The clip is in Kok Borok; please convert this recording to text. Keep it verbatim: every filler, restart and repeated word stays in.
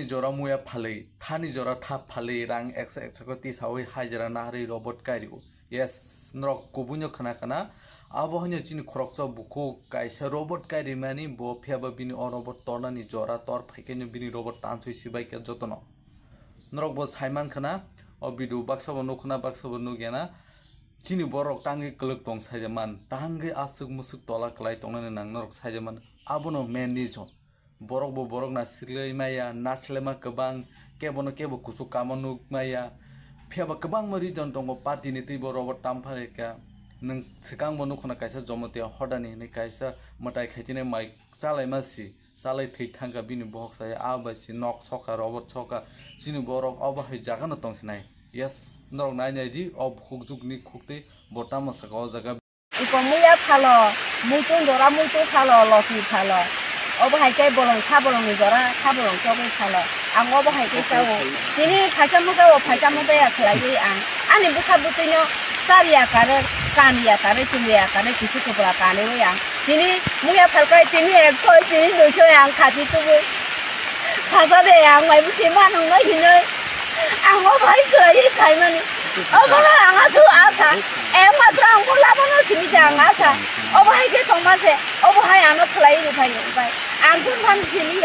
jora muya phalwi, thani jora thap phalwi, rang eksa eksa khe tisaui hajra naharwi robot kairwo. Yes, norok kubuino khna khna. Abo haino chini khoroksa bukhuk kaisa robot kairimani, bo phiyaba bini o robot tornani jora tor phaikhe bini robot tanswi sibai khe jotono. Norok bo saiman khna, o video baksa bo nukhna, baksa bo nukyana. Chini borok tangwi kwlwk tong saijaman, tangwi aswk muswk tola kwlai tongnani nang norok saijaman. Abono main reason. Borok bo borok na siklai maya, na silema kwbang, kebono kebo kuchuk kamo nuk maya. Phiyaba kwbangma reason tongo, party ni twi bo robot tam phaikha. Nwng swkang bo nukhna kaisa Jomotia Hodani hinwi kaisa mwtai khaitini mai chalaima si, chalai thwi thangkha bini bohok saya, a bai si nok sokha, robot sokha, chini borok obo hai jaga no tongsinai. Yes, norok nai nai di, o bukhuk jukni khuk twi bo tamo saka o jaga. Iko muya phalo, muitung jora muitung phalo, loki phalo. Obo hai khe bolong kha bolongni jora kha bolong chogwi phalo. Ang obo hai khe chao. Tini phaisa muta o phaisa muta ya khlaiwi ang. Ani bwsa bwtwino chariya karwi, kaniya karwi, chumriya karwi, kisu kupra kaniwi ang. Tini muya phalkai tini ekshoi, tini duishoi ang khati tubui. Saja de ang mai bwsi manung no hinoi. Ang obo hai khlaiwi khaimani. Obono ang asuk asa. Ekmatro ang bo labano simi je ang asa. Obo hai khe tongma se. Obo hai ano khlaiwi rwphai rwphai. Ang tun phan simi ya.